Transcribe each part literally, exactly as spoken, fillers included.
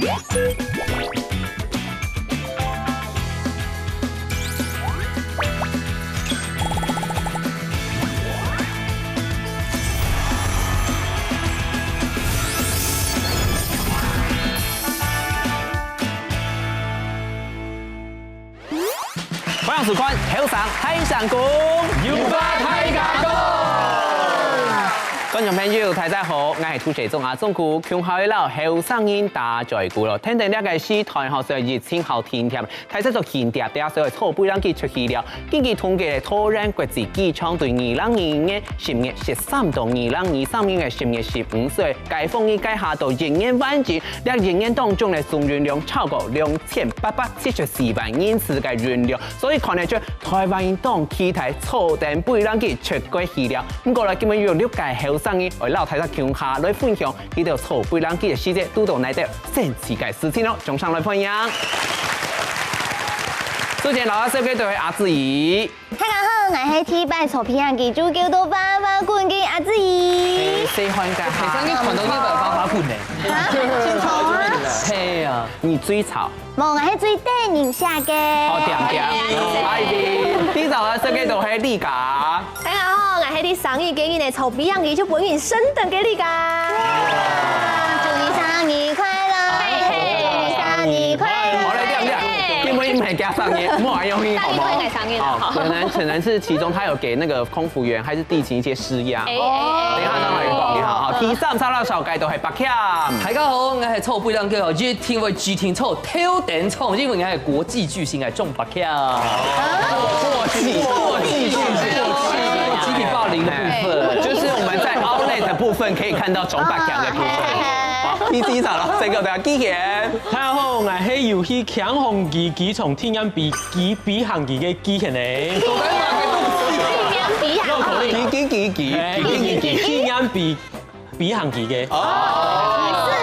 歡迎收看《後生大聲公》，有話大家講。觀眾朋友，大家好，𠊎係主持人阿忠哥，共下摎後生人打嘴鼓咯。天天這個時段吼，所以疫情較定定，開始就定定定，所以坐飛行機出去了。根據統計咧，桃園國際機場對二零二二年十月十三到二零二三年个十月十五歲，解封日該下到一年完成，這一年當中咧，總運量超過兩千八百七十四萬人次个運量。 所以看得出台灣人當期待坐等飛行機出國去了。毋過咧，今晡日有六個後生人愛摎大家共下來分享佢兜坐飛行機个時節，堵到哪兜神奇个事情咯。掌聲來歡迎！首先，摎大家紹介就係阿志怡。大家好，𠊎係第一擺坐飛行機就噭到哇哇滾个阿志怡。細漢个哈。第三个看到你就哇哇滾呢。啊？真吵啊！係啊。你最吵。 無，𠊎係最得人惜个。好，恬恬。哎，第一位，第一位紹介就係麗佳。大家好，𠊎係第三个今日坐飛行機就分人升等个麗佳。祝你生日快樂！嘿嘿，祝你生日快樂！好了，這樣，這樣，並不是每家生日，莫玩遊戲，好嗎？大家都應該生日了，好。好，可能，可能是其中他有給那個空服員還是地勤一些施壓。哎，哎，哎，等一下再來講，你好，好，第三位紹介就係柏謙。大家好，𠊎係坐飛行機哦，一定會指定坐頭等艙，因為𠊎係國際巨星，𠊎中柏謙。國際，國際巨星，集體霸凌的部分。就是我們在 outlet 的部分可以看到中柏謙的部分。好，第四位紹介就係志賢。大家好，𠊎係有去輕航機機場體驗飛機飛行機个志賢呢。體驗飛行機。機，機，機，機，哎，機，機，機，體驗飛飛行機个。哦。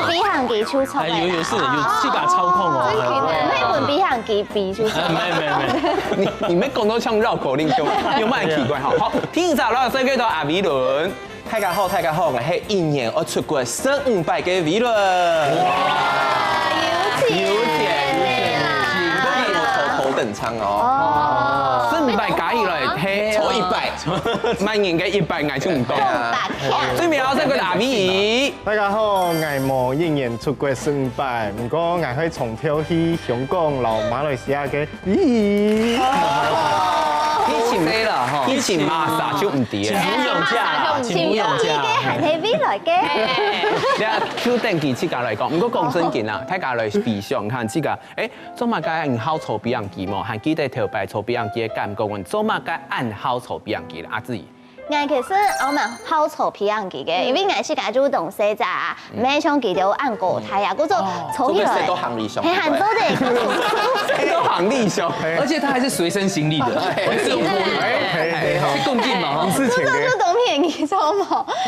你試飛行機就坐？哎，有，有試，有自家操控哦。真的？你會分飛行機飛就坐？哎，沒有，沒有，沒有。你，你沒講到像繞口令，就，有蠻奇怪哈。好，第五位紹介就係阿維倫。大家好，大家好，𠊎係一年愛出國十五擺个維倫。哇，有錢，有錢，有錢，有錢，頭等艙哦。哦。十五擺加起來，嘿，坐一擺。 滿人个一擺，𠊎就毋講。最尾紹介就係阿維。大家好，𠊎無一年出國十五擺，毋過𠊎會長途去香港摎馬來西亞个維。去尋，去尋Masa就毋知了。請不用假啦，請不用假。請不用假。還係維來个。你啊，就等佢自家來講。毋過講正經啊，大家來比想看，自家，誒，做麼个恁好坐飛行機無？還記得頭擺坐飛行機个感覺，做麼个恁好坐飛行機啦？阿志怡。 𠊎其實也蠻好坐飛行機个，因為𠊎自家就當細隻啊，毋係像佢兜恁高大啊，故所坐起來，做得塞到行李箱，係，還做得，塞到行李箱，而且它還是隨身行李的，不是用拖的，哎，哎，哎，是共進嘛，哈。故所就當便宜，知道無？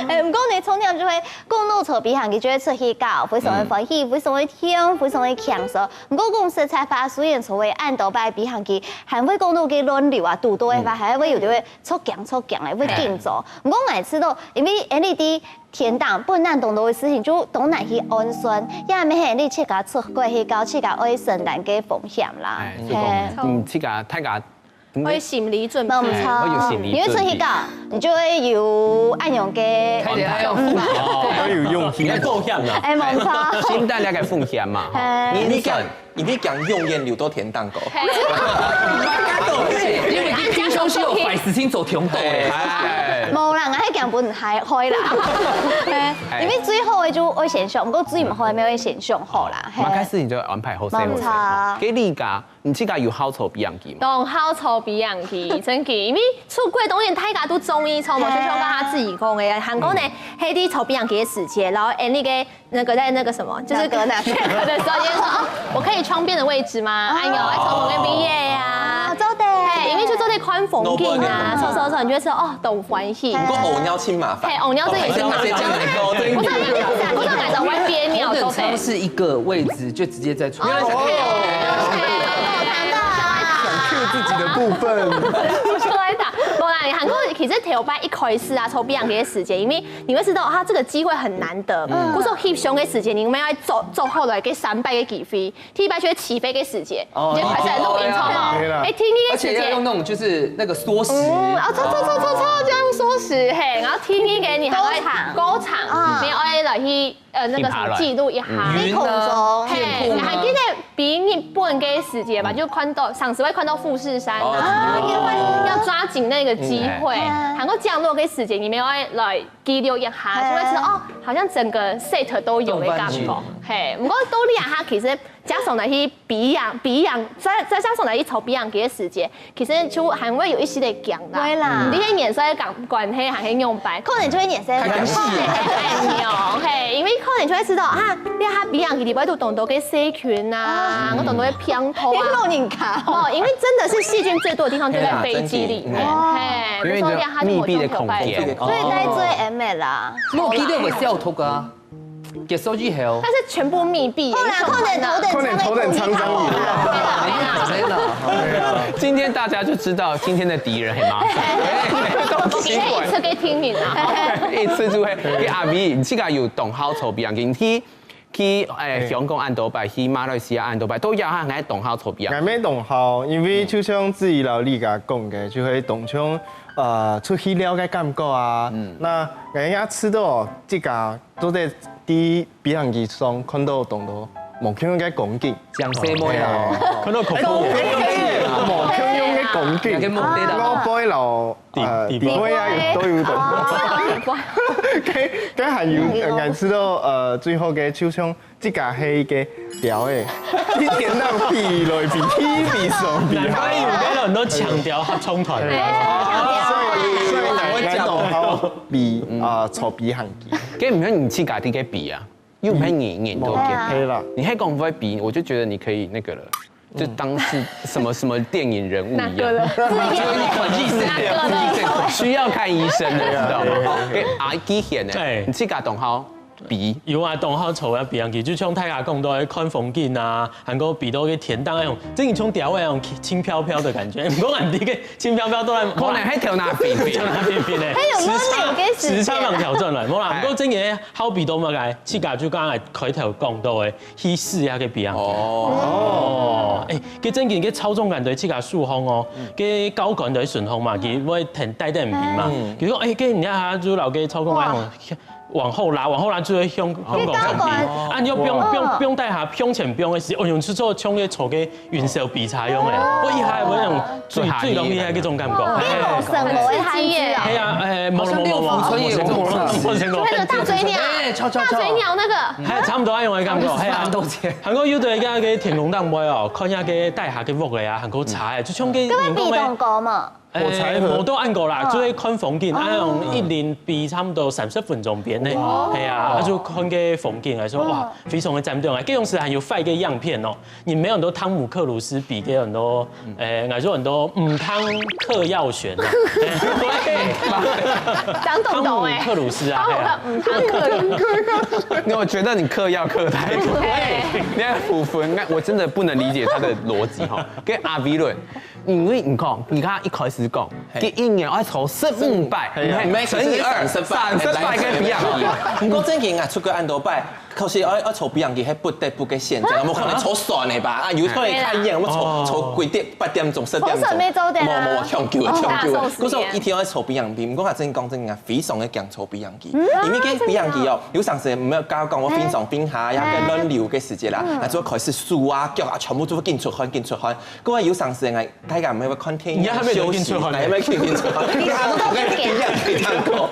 哎，毋過呢，重點就係，講到坐飛行機就會出去搞，非常个歡喜，非常个暢，非常个輕鬆。毋過講實在話，雖然坐過恁多擺飛行機，還會講到个亂流啊，堵到个話，還會有兜會 著驚著驚个，會緊張。毋過𠊎試著，因為𠊎俚在天頂本來當多个事情，就當難去安全，也毋係你自家出國去搞，自家愛承擔个風險啦。哎，所以講，嘿。嗯，自家大家，嗯，愛心理準備。無錯。哎，愛有心理準備。你會出去搞，你就會有恁樣个，開始還要付出，哦，要有用心。你愛保險啦。哎，無錯。承擔那個風險嘛，哈。嘿。你，你講 你毋係講永遠留到天頂个？因為你平常時有壞事情做忒多了。哎。無啦，𠊎係講分害害啦。嘿，哎。因為最好个就愛先想，毋過最毋好个乜愛先想好啦。嘿。嘛，開始你就安排好勢好勢。無錯。該你家，你自家有好坐飛行機無？當好坐飛行機，真个，因為出國當然大家都中意坐嘛，就像剛剛志怡講个，還過呢，嗯。係在坐飛行機个時節，然後，哎，那個 那個在那個什麼，就是那個那個的時候，就會說，哦，我可以窗邊的位置嗎？哦。哎喲，還窗邊畢業呀。哦，做得。嘿，因為就做得看風景啊，坐坐坐，你就會說，哦，當歡喜。毋過屙尿真麻煩。嘿，屙尿這也是麻煩。哦，真的。不是，不是，不是，我在外邊尿，頭等艙是一個位置，就直接在窗邊。哦，OK，OK，OK。想Q自己的部分。不是，我在打，我來還過其實頭擺一開始啊，坐飛行機个時間，因為你會知道啊，這個機會很難得，嗯，故所翕相个時間，你們要做做好來个三擺个機會，第一擺就係起飛个時間，哦，你就開始來錄影，哦，著無？對啦。哎，第二个時間，而且要用那種就是那個縮時，嗯，哦，著著著著著，就要用縮時，嘿，然後第二个你還要高場，高場，嗯，你愛來去呃，那個什麼記錄一下。雲啊，天空啊。嘿，你還記得比日本个時節吧？就看到，上次會看到富士山啊，哦，要抓緊那個機會，嗯，還過降落个時節，你們要來記錄一下，就會知道，哦，好像整個set都有的感覺。嘿，不過到這下其實加上來去飛行，飛行，再再加上來去坐飛行機个時節， 其實就還會有一息仔驚啦。會啦。你个年歲个關係還係用白，可能就會年歲。開講戲啊。哎喲，嘿，因為可能就會知道啊，你看飛行機裡背都當多个細菌啊，啊，當多个病毒啊。你老人家哦。哦，因為真的是細菌最多的地方就在飛機裡面，嘿，因為你的密閉的空間。所以大家最 M 的啦。莫去那個笑頭啊。 結束以後。但是全部密閉，好啦，可能頭等艙，可能頭等艙張椅。今天大家就知道今天的敵人很麻煩，都奇怪。一次給聽你啊。一次就會，給阿V，你自家有當好坐飛行機，去去誒香港恁多擺，去馬來西亞恁多擺，都要還愛當好坐飛行機。𠊎乜當好，因為就像子怡老師講个，就係當像呃出去尞个感覺啊。那𠊎也試到自家 都在在飛行機上看到當多無共樣个光景。像細妹啊，看到恐怖片。無共樣个光景，該目的啦。外背摎呃底背啊都有當多。該該還有，𠊎試到呃最好个就像自家係一個鳥仔，一天到飛來飛去，飛上飛下。難怪有該很多強調合唱團。所以所以𠊎當好飛啊坐飛行機。 該毋係你自家在該飛啊，又毋係你人在該飛。係啦。你還講會飛，我就覺得你可以那個了，就當是什麼什麼電影人物一樣。那個了。就一款醫生，那個了。需要看醫生的，知道嗎？給阿基顯呢，你自家當好飛。有啊，當好坐啊飛行機，就像大家講到的看風景啊，還過飛到个天頂那種，真的像鳥仔那種輕飄飄的感覺。不過你這個輕飄飄都在，可能還跳那飛飛。跳那飛飛呢。還有那個時差，時差蠻挑戰的，無啦。不過真的 好比到麼个，自家就剛才開頭講到的，去試那個飛行機。哦，哎，該正經个操縱桿對自家手項哦，該高桿對順風嘛，佢會跈帶等毋平嘛。佢講，哎，該你看他就摎該操控桿吼，往後拉，往後拉就會向向高上飛。啊，你要不用不用不用帶他向前不用的時，哦，用出做像个坐个雲霄飛車樣的，我一下會那種最最容易那種感覺。哎，神魔的孩子哦。哎呀，哎，好像六福村也有這種設施。那個大嘴鳥。 哎，超超超。大嘴鳥那個。還有差不多愛用的感覺，係啊。還過有的該个天空頂背哦，看那個大廈个屋个啊，還過差欸，就像个人講个，該會比當高嘛？火柴盒。無到恁高啦，就係看風景，啊，用一輪飛差不多三十分鐘邊呢，係啊，啊就看个風景來說，哇，非常的讚嘆啊。該種時還有發一個樣片哦， 你沒有很多湯姆克魯斯比，也有很多，誒，應該說很多母湯嗑藥選啊。對，講懂懂誒。湯姆克魯斯啊，湯姆克，母湯嗑。我覺得你嗑藥嗑太多。你看福福，那我真的不能理解他的邏輯哈。跟阿比論，因為你看，你看一開始講，第一年要抽十五百，你看乘以二，三十百个比亞迪。不過正經啊，出國恁多擺， 可是愛愛坐飛行機，係不得不个選擇，無可能坐船个吧？啊，有可能較遠，我坐坐幾點，八點鐘、十點鐘，無無無，搶救啊，搶救啊！故所一定愛坐飛行機。毋過啊，真講真啊，非常个驚坐飛行機，因為个飛行機哦，有常時毋係教講我飛上飛下，也个亂流个時節啦，啊，就開始手啊、腳啊，全部都緊出汗，緊出汗。各位有常時啊，大家毋係會看電影休息，還係會緊出汗？你還不懂个飛行機聽過？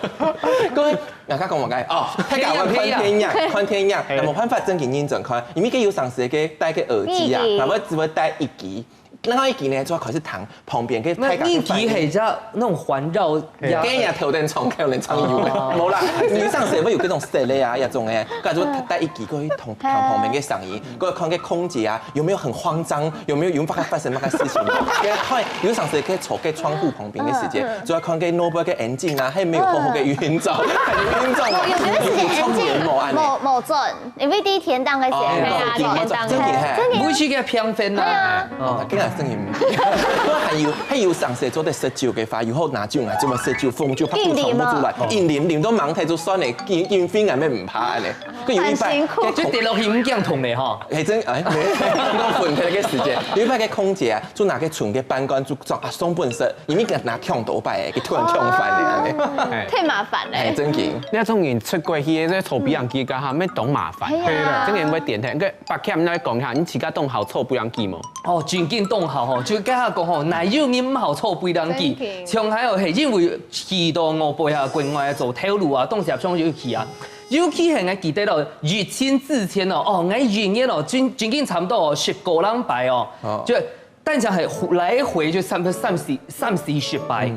各位 𠊎講麼个？哦，大家會看電影，看電影，那無辦法正經認真看，因為佢有常時个戴个耳機啊，然後只會戴一支，另外一支呢就要開始聽旁邊个大家个反應。那一支係叫那種環繞壓。跟人家頭等艙可能常有的，無啦，有常時會有這種設備啊，那種誒，該就戴一支過去聽聽旁邊个聲音，過去看个空姐啊， 有沒有很慌張？有沒有有發發生那個事情？該看有常時可以坐在窗戶旁邊的時間，主要看該外背个環境啊，還沒有好好个運作，運作，有有有有衝突無啊？無無準，因為第一天當个時間，哦，對啊，第一天當个，真的，每次个平分啊，對啊，哦，聲音。不過還有，還有上次做得食酒个話，有好拿酒啊，怎麼食酒，紅酒，啪，吐糖吐出來，飲啉啉到盲忒就算了，飲，飲冰啊，也毋怕呢。佢有一擺，很辛苦。就跌落去毋驚痛咧吼。哎，真，哎，沒，我分開个時間，有一擺个空姐啊，就拿个純个半罐就裝啊，送分食，因為佢拿忒多擺，佢突然忒煩了，哎。太麻煩了。哎，真緊。你看，從前出國去，那坐飛行機，該下，乜當麻煩。係啊。真个會點頭。該白客，你來講一下，你自家當好坐飛行機無？哦，真經當好吼，就該下講吼，哪有人毋好坐飛行機？從還有係因為去到外背啊，國外做頭路啊，當時上就去啊。尤其係𠊎記得咯，疫情之前哦，哦，𠊎一年哦，真，真經差不多哦，十個禮拜哦，就單程係來回就三，三四，三四十擺。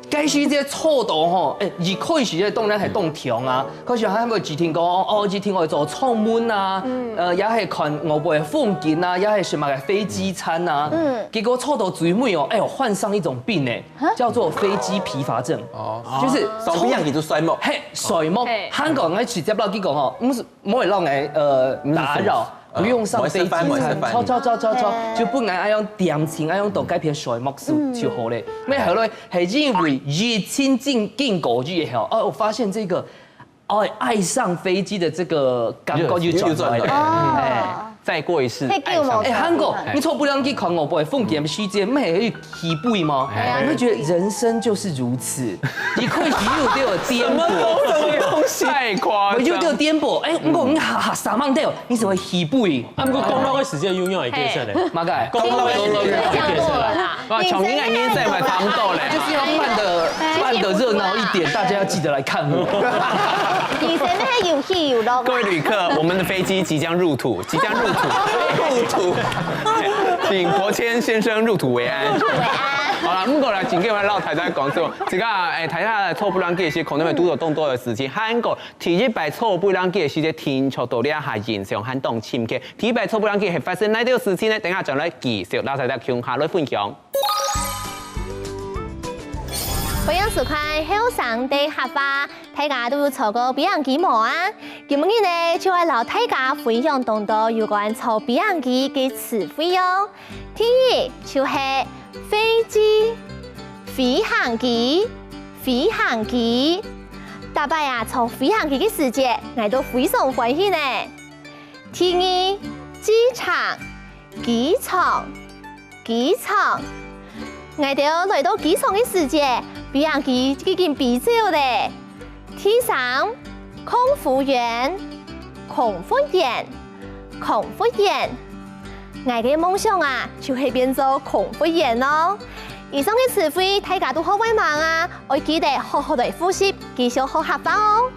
該時節坐到吼，哎，一開始當然係當暢啊，可是還會一定講，哦，一定愛做窗門啊，呃，也係看外背風景啊，也係食麼个飛機餐啊。結果坐到最尾哦，哎喲，患上一種病哎，叫做飛機疲乏症。哦，就是上飛行機就睡目。嘿，睡目。嘿香港𠊎直接摎佢講吼，毋係，毋會讓𠊎呃打擾。 不用上飛機餐，嗯。坐坐坐坐坐，就分𠊎恁樣恬靜，恁樣到該片睡目就，就好咧。因為後來係因為疫情經，經過以後，哦，我發現這個，哦，愛上飛機的這個感覺又轉來了。又，又轉來。哎，再過一次，太久無哎，韓國，你坐飛行機看外背風景時節，毋係會起飛嗎？哎呀你會覺得人生就是如此，你開始又有點顛簸。太誇張。我就有點顛簸，哎，毋過你哈哈，三萬掉，你怎麼起飛？啊，毋過講到个時間永遠會記得咧。麼个？講到个時間永遠會記得啦。哇，從今年年歲嘛差不多咧。就是要辦的，辦的熱鬧一點，大家要記得來看我。以前那些遊戲有咯。各位旅客，我們的飛機即將入土，即將入土，入土，請國謙先生入土為安。好啦，毋過來，今日來摎大家講說，這個，哎，大家坐飛行機个時，可能會堵到當多个事情。韓國第一擺坐飛行機个時節，聽說到這下印象還當深刻。第一擺坐飛行機係發生哪兜事情呢？等下轉來繼續摎大家共下來分享。歡迎收看《後生大客話》，大家都有坐過飛行機無啊？今日呢，就愛摎大家分享當多有關坐飛行機个詞彙哦。第一就係飛機，飛行機，飛行機。逐擺啊，坐飛行機个時節，𠊎都非常歡喜呢。第二，機場，機場，機場。𠊎兜來到機場个時節，飛行機已經飛走咧。第三，空服員，空服員，空服員。𠊎个夢想啊，就係變做空服員哦。以上个詞彙，大家都學會吂啊？愛記得好好來複習，繼續學客話哦。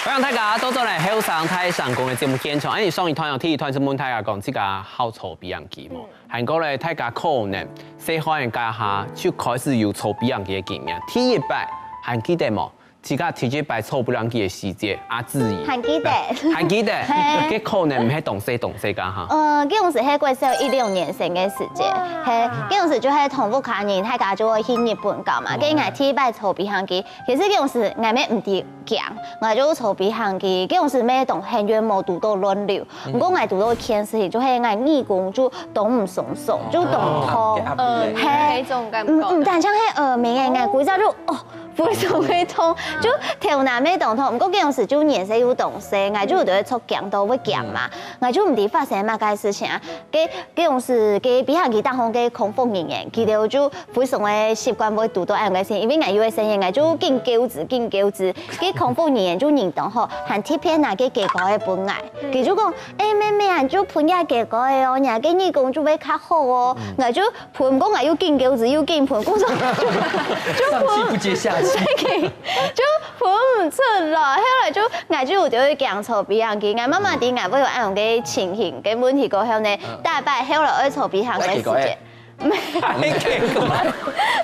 歡迎大家倒轉來後生大聲公个節目現場。哎，上一段哦，第一段係問大家講，自家好坐飛行機無？還過咧，大家可能細漢个該下就開始有坐飛行機个經驗。第一擺還記得無？自家第一擺坐飛行機个時節，阿志怡。還記得。還記得？嘿。該可能毋係當細當細个哈。呃，該陣時係國小一六年生个時節，嘿，該陣時就係同屋下人，大家就會去日本搞嘛。該𠊎第一擺坐飛行機，其實該陣時𠊎乜毋知驚，𠊎就坐飛行機，該陣時乜當幸運無堵到亂流。毋過𠊎堵到一件事情，就係𠊎耳公就當毋爽爽，就當痛。嗯，嘿，那種感嗯嗯，覺。但像係耳鳴誒，𠊎規隻就哦，非常會痛，就頭那乜當痛。毋過該陣時就年歲又當細，𠊎就有得會著驚到會驚嘛，𠊎就毋知發生麼个事情啊。該該陣時該飛行機頂項个空服人員，佢兜就非常个習慣會堵到恁樣个事情，因為𠊎有个聲音，𠊎就緊噭仔緊噭仔，該空服人員就認當好，還特別拿該雞膏仔分𠊎，佢就講，誒妹妹啊，你就噴這雞膏仔哦，你个耳公就會較好哦。𠊎就噴，毋過𠊎又緊噭仔又緊噴，講說就上氣不接下氣。就噴毋出來，後來就𠊎就有點驚坐飛行機，𠊎媽媽知𠊎會有恁樣个情形个問題過後呢，逐擺後來愛坐飛行个時節，還係奇怪。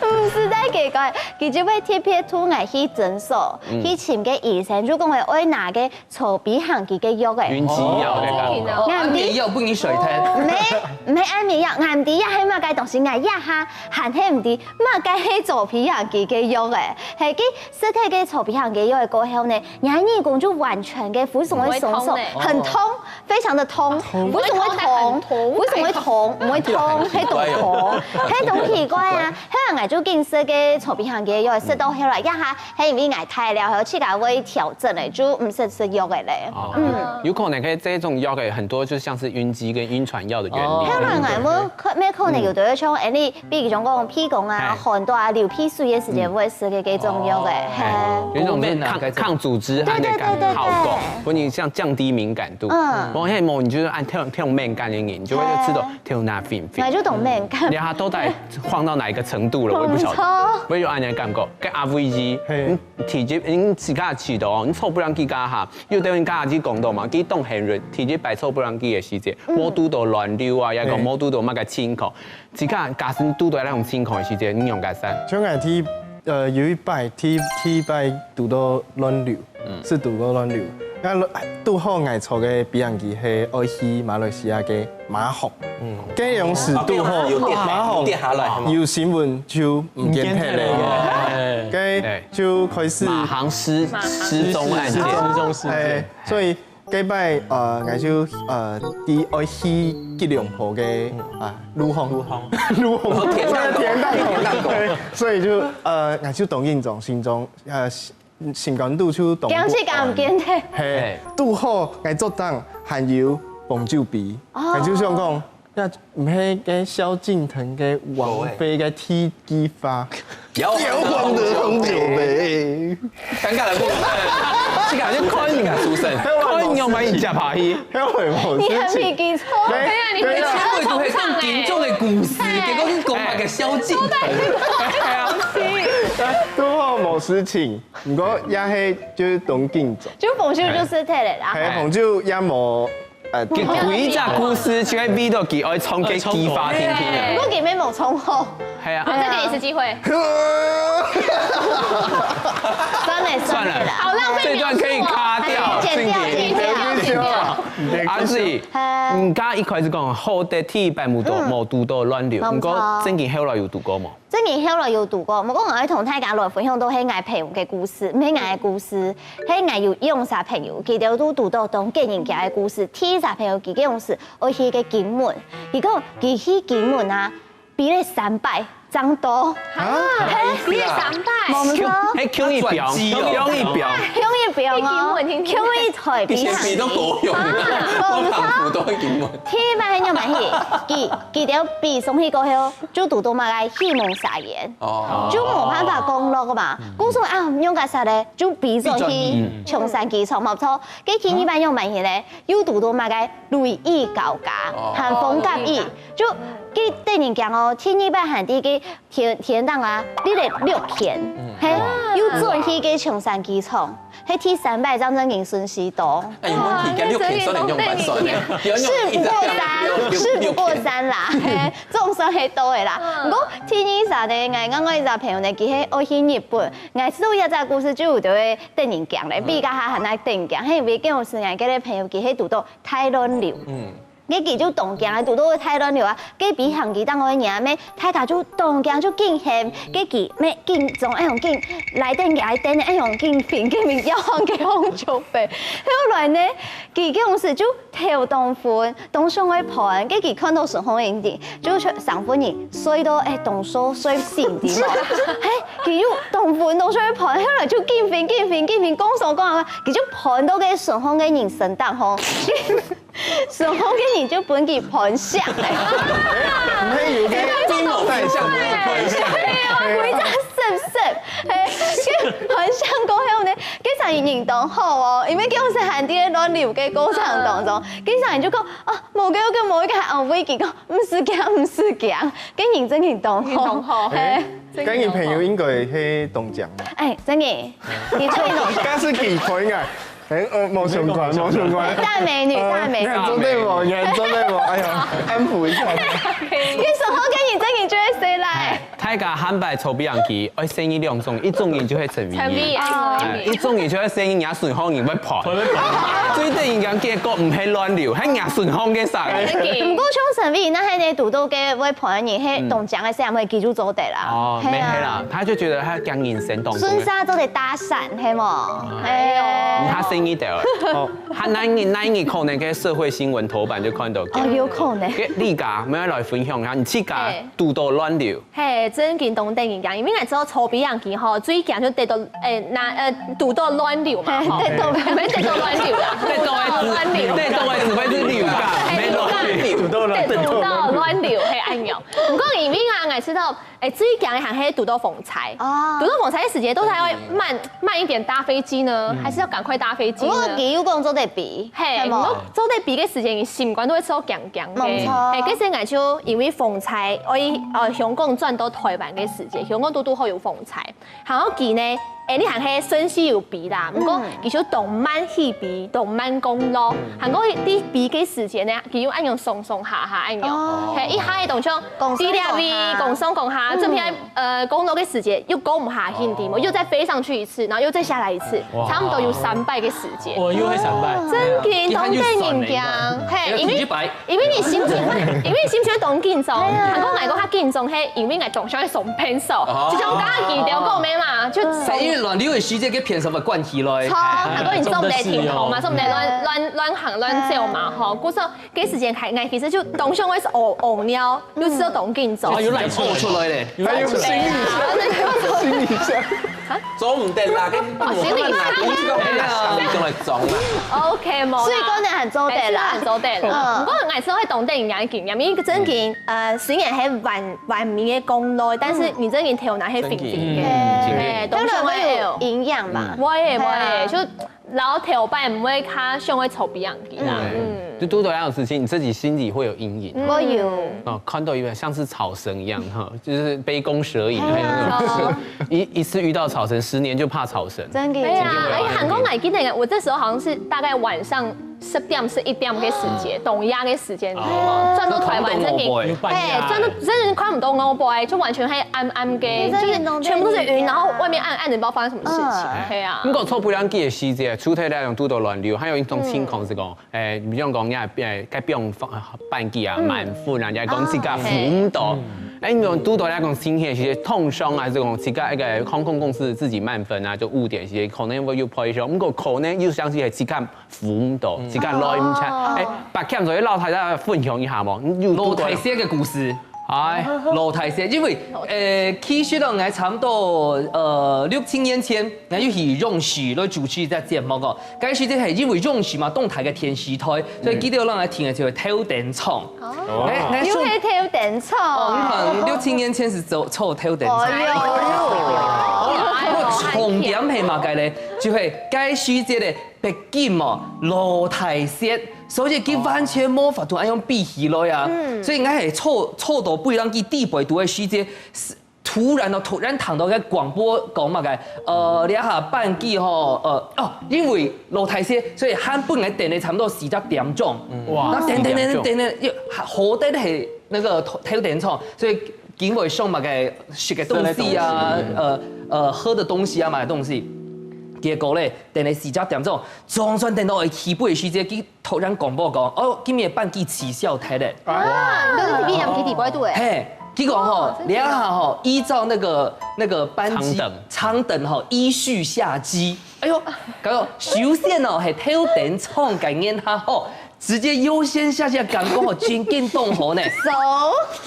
毋係在奇怪，佢就會特別同𠊎去診所，去尋个醫生，就講會愛拿个坐飛行機个藥仔。暈機藥个感覺。哦，安眠藥分你睡忒。毋係，毋係安眠藥，𠊎毋知這係麼个東西，𠊎這下還係毋知麼个係坐飛行機个藥仔。係，佢食忒个坐飛行機藥仔過後呢，𠊎耳公就完全个非常个鬆手，很痛，非常的痛，為什麼會痛？為什麼會痛？毋會痛，係痛，係痛奇怪啊！後來𠊎就緊食个坐飛行機藥仔，食到後來，這下係因為𠊎大了，後自家會調整了，就毋使食藥仔了。嗯，有可能係這種藥仔很多就像是暈機跟暈船藥的原理。後來𠊎無可，無可能有的像，哎，你比如講講鼻公啊、寒到啊、流鼻水个時節會食个這種藥仔，係。有一種是抗抗組織胺的感覺，好過，或者像降低敏感度。嗯，無係無，你就是按跳跳敏感的人，你就會吃到跳那fin fin。那就懂敏感。你看他都在晃到哪一个程度了，我也不晓得。我有按你的感觉，跟阿飞机，嗯，體积，你自家起的哦，你臭不让自家哈，又等于刚刚去讲到嘛，去动很人，体积摆臭不让自己的时节，无堵到乱流啊，也讲无堵到那个情况。 自家假使堵到那種情況个時節，你用个啥？像𠊎第，呃，有一擺，第，第一擺堵到亂流，係堵到亂流。該堵好𠊎坐个飛行機係愛去馬來西亞个馬航，該樣時堵好馬航有新聞就毋見忒了，該就開始馬航失失蹤案件，失蹤事件，所以 該擺，呃，𠊎就，呃，在愛去吉隆坡个，啊，路項，路項，路項，田當口，田當口，所以就，呃，𠊎就當緊張，心中，呃，心，心肝肚就當驚死驚毋見忒。係，堵好𠊎桌頂還有紅酒杯，𠊎就想講， 該毋係該蕭敬騰个王妃个第幾花？搖晃的紅酒杯。尷尬的部分，這個好像看你个出身，看你有沒有接下去。你很沒基礎。對啊，你沒基礎。你前面就會更嚴重的故事，結果你講那個蕭敬騰。對啊，堵好無事情，毋過也係就當緊張。就紅酒就失忒了啦。係，紅酒也無 呃，佢規隻故事就係為到佢愛唱个激發定定啊。毋過佢也無唱好。係啊。好，再給你一次機會。算了，算了啦。好浪費描述哦。這段可以卡掉，剪掉，剪掉，剪掉。阿志，你剛剛一開始講好得第一擺堵到，無堵到亂流，毋過正經後來有堵過無？ 正經後來有堵過，毋過𠊎愛同大家來分享到係𠊎朋友个故事，毋係𠊎个故事，係𠊎有兩儕朋友，佢兜都堵到當驚人驚个故事。第一儕朋友佢个故事，愛去个金門，佢講佢去金門啊，飛了三擺，正到。啊，飛了三擺。無錯。係共一邊，共一邊。共一邊哦，共一台飛行機。比都高雄。啊，無錯。第一擺係仰般去，佢佢兜飛上去過後， 就堵到麼个戲夢沙煙，哦，就無辦法降落嘛。故所啊，仰結煞咧，就飛轉去松山機場，無錯。該第二擺仰般去咧，又堵到麼个雷雨交加，哦，還風夾雨，就佢得人驚哦。第二擺還在該天天頂啊，立了六天，係，又轉去該松山機場。 係第三擺正正經順序到。哎，有問題，該六天算你用蠻算的，事不過三，事不過三啦，係，總算係到个啦。毋過第二儕呢，𠊎另外一隻朋友呢，佢係愛去日本，𠊎知道這隻故事就有兜會得人驚咧，比較下還愛得人驚，係因為該時𠊎个朋友佢係堵到大亂流。 該佢就當驚啊，堵到大亂流啊！該飛行機頂个人啊，咩大家就當驚就緊喊，該佢咩緊張，哎喲緊來等來等，哎喲緊拼緊拼，要換个紅酒杯。後來呢，佢个公司就頭當昏，當想愛搬，該佢看到順風个人，就想分人睡到哎當熟睡醒的嘛。嘿，佢又當昏，當想愛搬，後來就緊拼緊拼緊拼，講啥講啊，佢就搬到該順風个人身頂吼。 順風个人就分佢搬上來。毋係有个比我還像，分佢搬上來。對啊，規隻濕濕，嘿，搬上過後呢，該儕人當好哦，因為叫是還在亂流个過程當中，該儕人就講啊，無个个無个還安慰佢講，毋使驚，毋使驚，該人真个當好，當好，嘿，該你朋友應該係中獎吧？哎，真个，你最中獎。但是佢可以啊。哎，呃，無相關，無相關。大美女，大美女。你看做對無？你看做對無？哎呀，安撫一下。你說好个，你真的覺得誰來？大家下擺坐飛行機，愛細義兩種，一種人就係陳偉業，陳偉業，哎，一種人就係細義若順風人會飛。最得人驚結果毋係亂流，係若順風个上。毋過像陳偉業，該係你堵到个會飛人，係當靚个時候，會記住做得啦。哦，係啊。沒係啦，他就覺得他講人生當中的順勢做得搭訕，係無？哎喲。你較細義點。哦。 還哪日哪日可能个社會新聞頭版就看到。哦，有可能。該麗佳，愛來分享一下，你自家堵到亂流。嘿，真經當得人驚，因為𠊎知道坐飛行機吼，最驚就得到，誒，那，呃，堵到亂流嘛，吼。得到，毋係得到亂流啦，堵到亂流。得到个詞，得到个詞彙係流感，毋係亂流。堵到亂流。堵到亂流，嘿，哎喲。毋過因為啊，𠊎知道 哎，最驚个還係堵到風颱。哦。堵到風颱个時節，到底要慢，慢一點搭飛機呢，還是要趕快搭飛機呢？毋過佢有講做得飛，嘿，係無？毋過做得飛个時節，你心肝都會受驚驚个。無錯。嘿，該時𠊎就因為風颱，愛，呃，香港轉到臺灣个時節，香港堵堵好有風颱。 還過佢呢，誒，你還係順勢有飛啦，毋過佢就當慢起飛，當慢降落。還過你飛个時間呢，佢又恁樣上上下下恁樣，哦。嘿，一下个動作，降上降下。飛了飛，降上降下，這片，呃，降落个時間又降毋下去，哦。又再飛上去一次，然後又再下來一次，哇。差不多有三擺个時間。哇，又係三擺。真緊，當得人驚，嘿，因為 因為你心情會，因為你心情會當緊張，係啊。還過𠊎講較緊張，係因為𠊎當想愛上片手，哦。就像剛剛佢兜講个嘛，就係因為亂流个時節，該片手會關起來。錯，還過你做毋得停動嘛，做毋得亂，亂，亂行亂走嘛，吼。故所該時間開，𠊎其實就當想愛屙，屙尿，又係當緊張。哦，有來吐出來咧。有來吐出來。心理上，心理上。 做毋得啦，該哦，心理上。心理上來裝啦。OK，無啦。所以講你還做得啦。還做得啦。嗯。毋過𠊎係會當得人驚个經驗，因為真經，呃，雖然係完，完美个講咯，但是你真經頭腦係平平个。真經。嗯。嘿，當然會有影響嘛。會，會，就老頭擺毋會較想愛坐飛行機啦。嗯。嗯。就堵到這樣的事情，你自己心裡會有陰影。嗯。會有。哦，看到一個像是草繩一樣哈，就是杯弓蛇影，哎呀。還有那種是一，一次遇到草繩，十年就怕草繩。真的。對啊，真的會有陰影。而且還講𠊎記得，我這時候好像是大概晚上十點、十一點个時間，哦。當夜个時間，哦。轉到臺灣真的，有半夜。嘿，轉到真的看毋到外背，就完全係暗暗个，就是全部都是雲，然後外面暗暗的，不知道發生什麼事情。嗯。對啊。毋過坐飛行機个時節，除了那種堵到亂流，還有一種情況是講， 誒，比如講，你，誒，該放飛機啊，嗯。滿分啊，你還講自家飛毋到。哦，嘿。誒，你講堵到來講情形，其實通常啊，這種自家一個航空公司自己滿分啊，就誤點，其實可能會有賠償，毋過可能又像是自家飛毋到，嗯。自家來毋及。哦。誒，捌欠所以老太太分享一下無？你有堵到來？老太太个故事。 哎。老大細，因為，呃，其實咯，𠊎差不多，呃，六七年前，𠊎有去央視來主持一隻節目哦。該時節係因為央視嘛，當大个電視台，所以記得𠊎聽个就係頭等艙。哦。哎，哎，又係頭等艙。哦，你們六七年前係坐，坐頭等艙。哎喲，哎喲。不過重點係麼个咧？就係該時節个 畢竟嘛，老大細，所以佢完全無法度恁樣比起來啊。嗯。所以𠊎係坐，坐到飛行機底背肚个時節，突然哦，突然聽到个廣播講麼个，呃，這下班機吼，呃，哦，因為老大細，所以還分𠊎等了差不多四隻點鐘。哇，那等等等等等等，又好得係那個頭，頭等艙，所以緊會上麼个食个東西啊，食个東西。呃，呃，喝的東西啊，買的東西。結果咧， 等了四隻點鐘，總算等到會起飛个時節，佢突然廣播講，哦，今日班機取消忒咧。啊，你都是飛行機底背肚誒。嘿，佢講吼，哦，真的。這下吼，依照那個，那個班機艙等。艙等吼，依序下機。哎喲，搞到首先哦，係頭等艙个人較好，直接優先下機，感覺吼，真緊動火呢。So？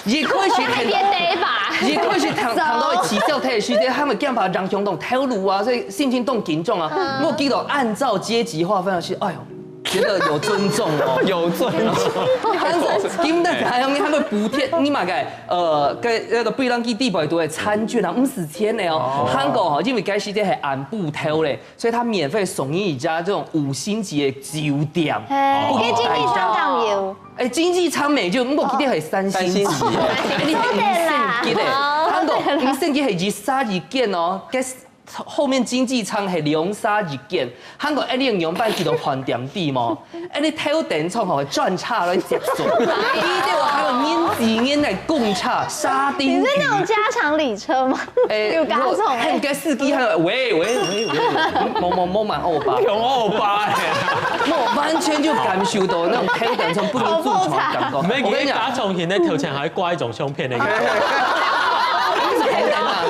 一開始聽到，還別得吧。一開始聽，聽到取消忒个時節，他們驚怕影響到頭路啊，所以心情當緊張啊。嗯。我記得按照階級劃分是，哎喲，覺得有尊重哦。有尊重。還有，今天還有，還有補貼，你買个，呃，該，那個飛行機底背肚个餐券啊，五十千的哦。哦。韓國吼，因為該時節係暗晡頭咧， 所以他免費送你一家這種五星級的酒店。嘿，哦。該經濟艙敢有？哎，經濟艙無就，毋過記得係三星級。哦，三星級。哎，你係五星級的，哦。韓國五星級係一儕一間哦，該後面經濟艙係兩儕一間，還過恁樣仰般去到飯店知無？恁樣頭等艙吼，專車來接送，你知無？還有人擠人來供車，沙丁魚。你是那種家長禮車嗎？欸，有加重欸。還有个司機還有，喂喂喂喂，某某某滿歐巴，用歐巴欸。我完全就感受到那種頭等艙不能坐床的感覺。沒，我跟你講，加重型的頭前還掛一種相片那個。不是頭等啊，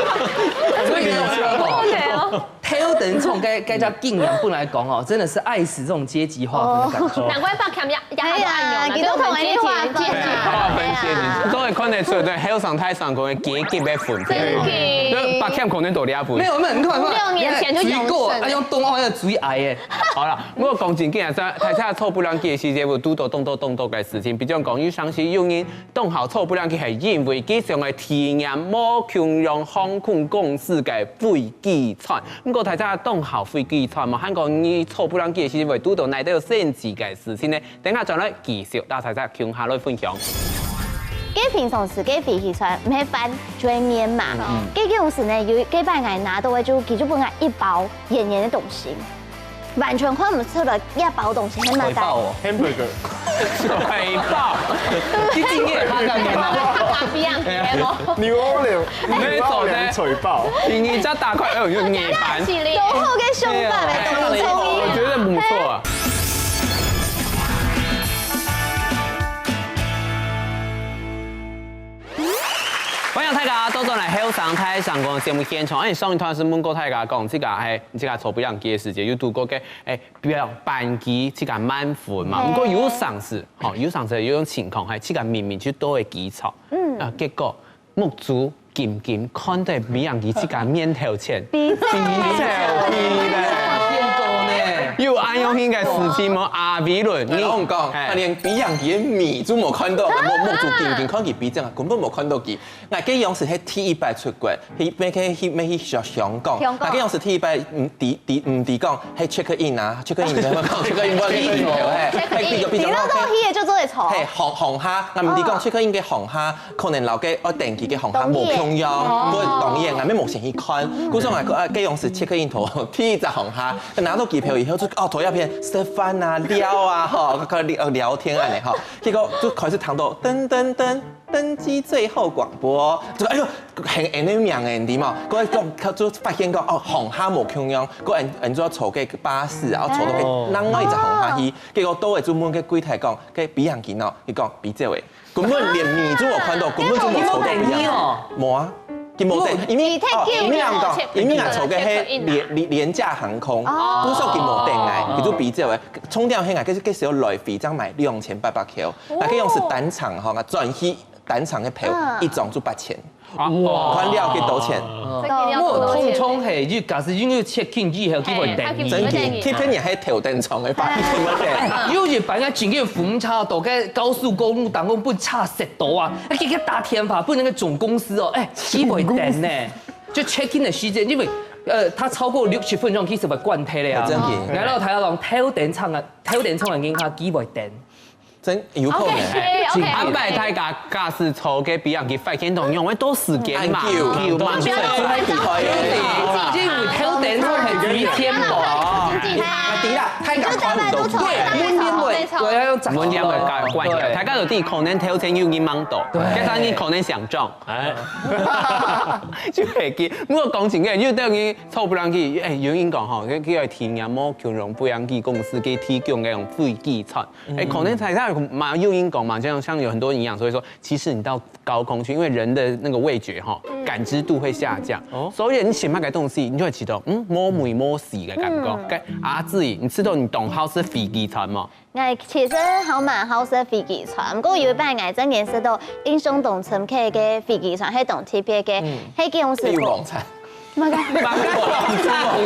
所以你有說過。OK哦。 頭等艙該，該叫敬仰，不來講哦，真的是愛死這種階級劃分的感覺。難怪北京也，也很多按鈕呢，哎呀，就我們階級，階級劃分啊。劃分階級，都會看得出，對，後生大生个階級的分別哦。真的。就北京可能都了不起。沒有，沒有，你看，你看，五六年前就永生了。你看，最高，哎，用東歐那個最矮欸。好了，不過講真个啊，在，在坐飛機个時節，有堵到當多當多个事情，比如講，有相信有人 當好坐飛機係因為佢想愛體驗無共樣航空公司个飛機餐。毋過大家當好飛機餐嘛，還過你坐飛機个時會堵到哪兜有神奇个事情呢？等下轉來繼續，同大家共下來分享。該平常時个飛機餐毋係飯就係麵嘛，嗯。該種時呢，有該擺𠊎拿到个就，佢就分𠊎一包圓圓个東西。 完全看毋出來這包東西係麼个。水包哦。Hamburger。水包。你今天他幹嘛？他打比昂皮係無？New Orleans，New Orleans水包。你，你再打開，哎呦，有涅槃。加起來。多好个想法欸，對啊，多有創意啊。我覺得不錯啊。 歡迎大家倒轉來後生大聲公个節目現場。哎，上一段係問過大家講，這個係，這個坐飛機个時節，有堵過个，哎，比如班機這個慢飛嘛。嘿。毋過有常時，吼，有常時有種情況，係這個明明就到个機場，嗯。啊，結果目珠金金看到飛行機這個面頭前，飛走去咧。發現過呢。有恁樣个事情無？阿偉倫，你，我同你講，嘿。他連飛行機个面都無看到，目，目珠金金看佢飛走啊，根本無看到佢。 𠊎該央時係第一擺出國，去，愛去，去，愛去香，香港。香港。𠊎該央時第一擺，毋知，知，毋知講，係check in啊，check in，你知無？check in，我去，嘿，check in。係，比如，比如講，你那時候去的就做得坐。係，航，航廈，𠊎毋知講哦。check in个航廈，可能摎該愛登機个航廈無共樣，哦。無當然，𠊎乜無先去看。故所𠊎，啊，該央時check in到第一隻航廈，拿到機票以後就，哦，坐一片食飯啊、尞啊，吼，聊，聊天恁樣，吼。結果就開始聽到噔噔噔， 登機最後廣播，這個，哎喲，很，很有名欸，你知無？各位，各位，就發現講，哦，航廈無共樣，各位，你就要坐个巴士啊，坐到个另外一隻航廈去，結果到位就問个櫃台講，該飛行機呢？佢講飛走欸，根本連面都無看到，根本就無坐到飛行機。無啊，佢無等，因為，哦，因為人講，因為人坐个係廉，廉價航空，哦。故所佢無等欸，佢就飛走欸。重點係啊，該，該時候來回正賣兩千八百塊，那該央時單程吼，啊，轉去 單程个票，嗯。一張就八千。啊，哇。看了幾多錢？這個要多少錢？我通常係，就假使因為check in以後，佢會等你。嘿，佢會等你。真个，特別你還頭等艙个，八千塊。有一班啊，真个紅茶到該高速公路當中分車塞到啊，啊，佢，佢打電話分那個總公司哦，哎，佢會等呢。就check in个時間，因為，呃，佢超過六十分鐘，其實會關忒了啊。真个。然後佢講頭等艙啊，頭等艙个人客佢會等。 真有可能。OK，OK，OK。安排大家假使坐个飛行機發現到用个多時間嘛，久，久嘛，不要，不要，不要。因為頭等艙係最顛簸。啊，對啦，太趕快毋到。對，門店會，沒錯。對，要用門店會關，關起來。對。大家有知可能頭前有人忙到，對。加上你可能想中，哎。就會記。不過講真个，就等於坐飛行機，哎，有人講吼，這，這个體驗無共樣飛行機公司个提供个那種飛機餐。 哎，可能大家嘛有人講嘛，就像，像有很多營養師會說，其實你到高空去，因為人的那個味覺哈，感知度會下降，哦。所以你食麼个東西，你就會覺得，嗯，無味無味个感覺。嗯。該阿志，你知道你當好食飛機餐嗎？𠊎其實還蠻好食飛機餐，不過有一擺𠊎真个食到印象當深刻个飛機餐，係當特別个，嗯。係叫做，帝王餐。 麼个？帝王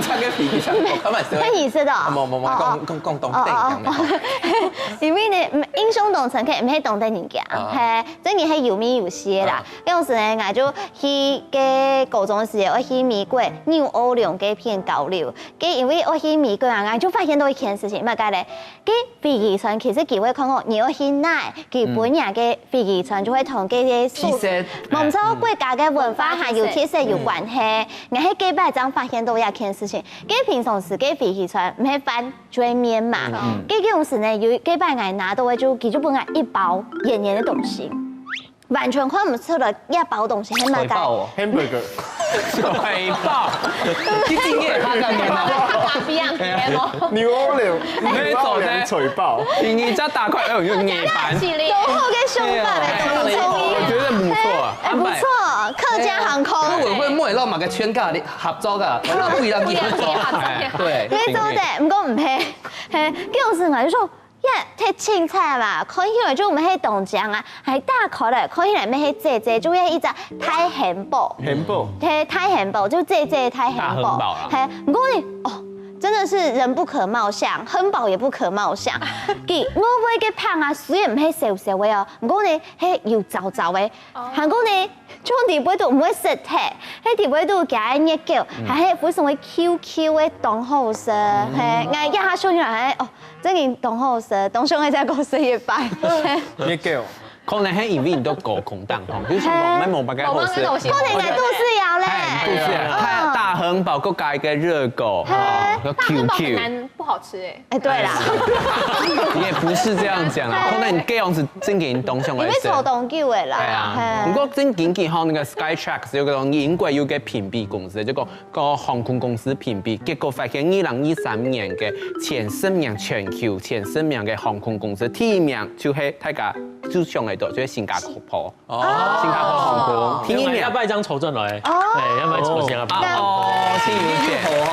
餐个飛機餐，我開玩笑。係你食个哦？啊，無，無，無，哦，哦。講，講，講當正經个。哦，哦，哦。因為呢，嗯，印象當深刻，毋係當得人驚，啊。係，真个係有名有姓啦。啊。該時呢，𠊎就去該高中時節，愛去美國紐奧良該片交流。該因為愛去美國啊，𠊎就發現到一件事情，麼个咧？該飛機餐其實佢會看講，你愛去哪，佢分你个飛機餐就會同該个所，其實，無錯，哎，嗯。國家个文化還有特色有關係。嗯。𠊎係該擺正發現到一件事情，該平常時該飛機餐毋係飯 就係麵嘛。嗯。該个時呢，有該擺𠊎拿到个就，佢就分𠊎一包圓圓个東西，完全看毋出來這包東西係麼个。水餃哦。Hamburger。水餃。你今天他幹嘛？他咖啡啊，你有無？紐奧良，紐奧良水餃。你一打開，哎喲，有泥巴。當好个想法欸，哎，當有創意。我覺得不錯啊，哎，不錯，客家航空。客委會莫落馬个圈咖哩合作个，莫落不讓你合作。哎，對。你做得，毋過毋係。 嘿，該時𠊎就想，也忒清彩嘛，看起來就毋係當靚啊，還打開來，看起來乜係細細，就係一隻大漢堡。漢堡。嘿，大漢堡，就細細个大漢堡。大漢堡啦。嘿，毋過呢，哦，真的是人不可貌相，漢堡也不可貌相。佢外背个粄啊，雖然毋係燒燒个哦，毋過呢，係有燥燥个。哦。還過呢，就裡背肚毋會濕忒，係裡背肚加个熱狗，嗯。還係非常个Q Q个，當好食。嗯。嘿，𠊎這下想起來，哦， 真个當好食，當想愛再過食一擺。你叫，可能係因為你都高空當中，就是無，嘿。無，無辦法好食。無辦法好食。可能係肚屎枵咧。哎，肚屎枵。哦。大，大漢堡，各加一個熱狗，嘿。哦，要大漢堡很難不好吃欸。哎，對啦。也不是這樣講啦，可能你這樣子真个當想愛食。因為坐當久了啦。哎呀，嘿。不過真經濟吼，那個Skytrax有個東西，英國有個評比公司，就講 个航空公司評比，結果發現二零二三年个前十名，全球前十名个航空公司，第一名就係大家最想得到，就係新加坡。哦。新加坡航空，第二名。要不要一張籌轉來？哦。哎，要不要籌先啊？啊，哦，新加坡哦。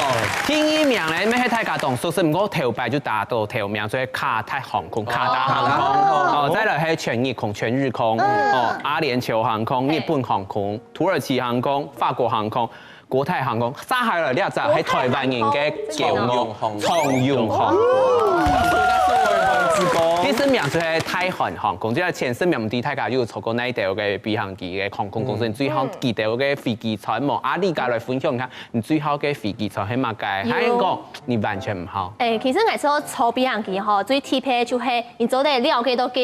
第二名呢，乜係大家當熟悉，毋過頭擺就拿到頭名，就係卡達航空，卡達航空。哦。哦，再來係全日空，全日空，嗯。哦，阿聯酋航空，日本航空，土耳其航空，法國航空， 國泰航空，接下來這隻係台灣人个驕傲，長榮航空。長榮航空。第十名就係大韓航空，這前十名毋知大家有坐過哪一兜个飛行機个航空公司，嗯。你最好記得个飛機餐無？啊，你家來分享一下，你最好个飛機餐係麼个？有。還係講你完全毋好？哎，其實𠊎坐飛行機吼，最特別就係你做得了解到个